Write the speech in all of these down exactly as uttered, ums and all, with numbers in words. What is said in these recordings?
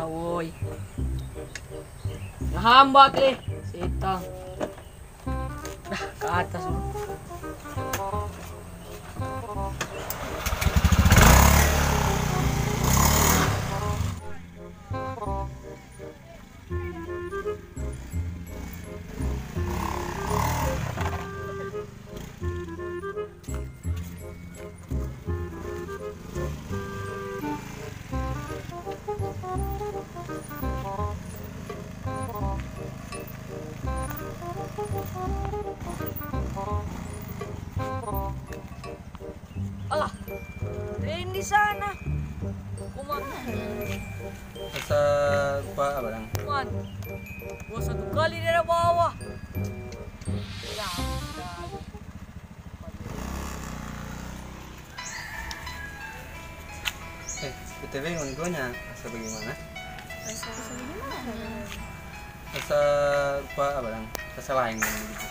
Woi. Ngahambak le, setang. Dah, ke atas, no. Alah, Randy sana. Kuman. Asa rupa apa dang? Kuman. Gua satu kali dia ada bawa. Ya, ya. Eh, B T W ngoni nya asa bagimana? Asa bagimana? Asa rupa apa dang? Asa laeng dang begitu.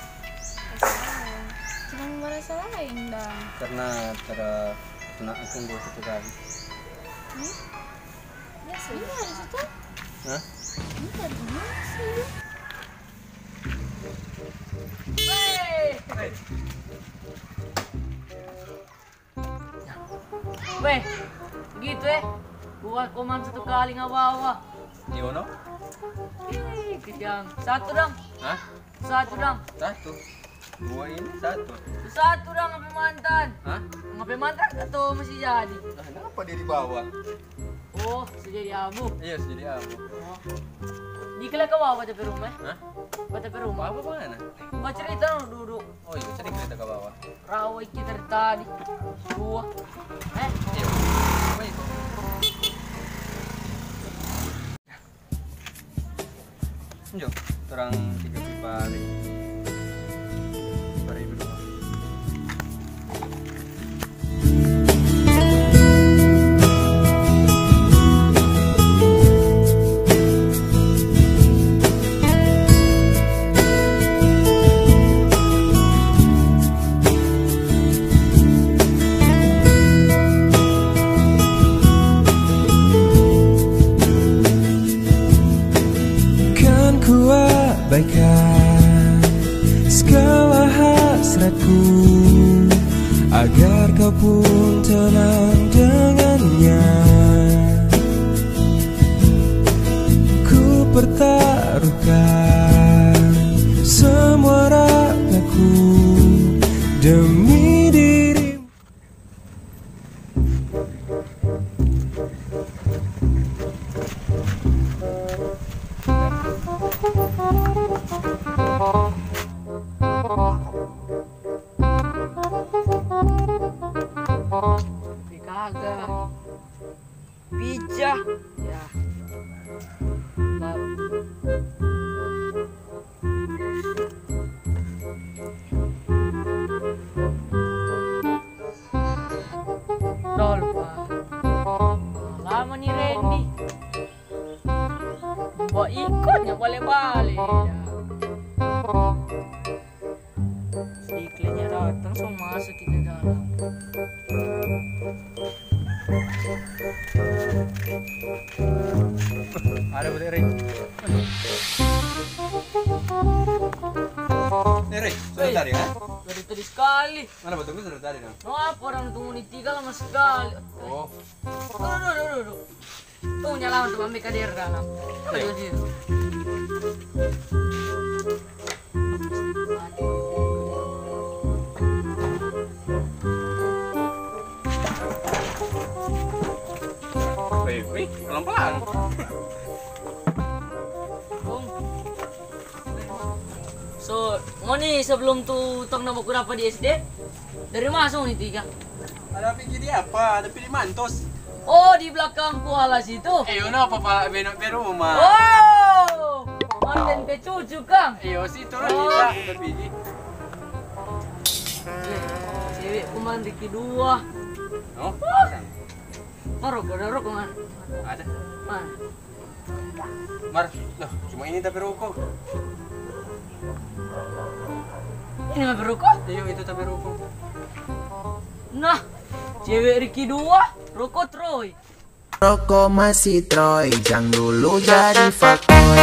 Asa laeng. Cuma merasa laeng dang. Karena tada kena akun dua satu kali. Hmm? Iya sih. Iya, di situ. Hah? Iya, di mana sih? Hei! Hei! Weh, gitu eh. Buat komang satu kali nggak bawa. Yono? Ih, kejam. Satu dong. Hah? Satu dong. Satu. Dua ini satu. Satu dong, ngape mantan? Hah? Ngape mantan atau masih jadi? Nah, kenapa dia dibawa? Oh, masih jadi abu. Iya, masih jadi abu. Oh. Di kala ke bawah, bata pe rumah. Hah? Bata pe rumah. Apa mana? Bacerita dong duduk. Oh iya, sering kita ke bawah. Rawa kita dari tadi. Dua. Eh? Iya. Apa itu? Jo, orang tiga puluh hari. Hari kedua. Kan kuabaikan segala hasratku, agar kau pun tenang dengannya. Ku pertaruhkan semua ragaku demi dirimu. Kagak. Bija. Ya. Baru. Dol, Pak. Lama nih, Randy. Wah, ikutnya bale-bale, ya. Iklenya datang, so masuk kita dalam. Ada budak Ray. Eh, Ray, sudah tadi, kan? Dari tadi sekali. Mana betul sudah tadi, dong? No, apa orang tunggu di tiga lama sekali. Oh. Duh, duh, duh, duh, duh. Tuh, nyala untuk ambil kader dalam. Apa di situ? Wih, wih, pelan-pelan. Bung. So, ngoni sebelum tu tong na baku dapa di S D, dari mana so ngoni tiga? Ada pigi di apa? Ada pigi di Mantos. Oh, di belakang kuala situ? Eh, yo, no, papa beno pe rumah. Oh, mantan pe cucu, kang? Iyo, situ lah kita, ada pigi. Eh, cewek kuman Riki dua. No? Wah. Mar roko, ada roko, man? Ada. Man. Mar, loh, cuma ini tapi roko. Ini mah roko? Iyo, itu tapi roko. Nah, cewek Riki dua, roko Troy. Roko masih troy, jang dulu jadi fuckboy.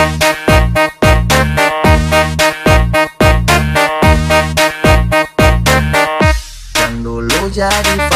Jang dulu jadi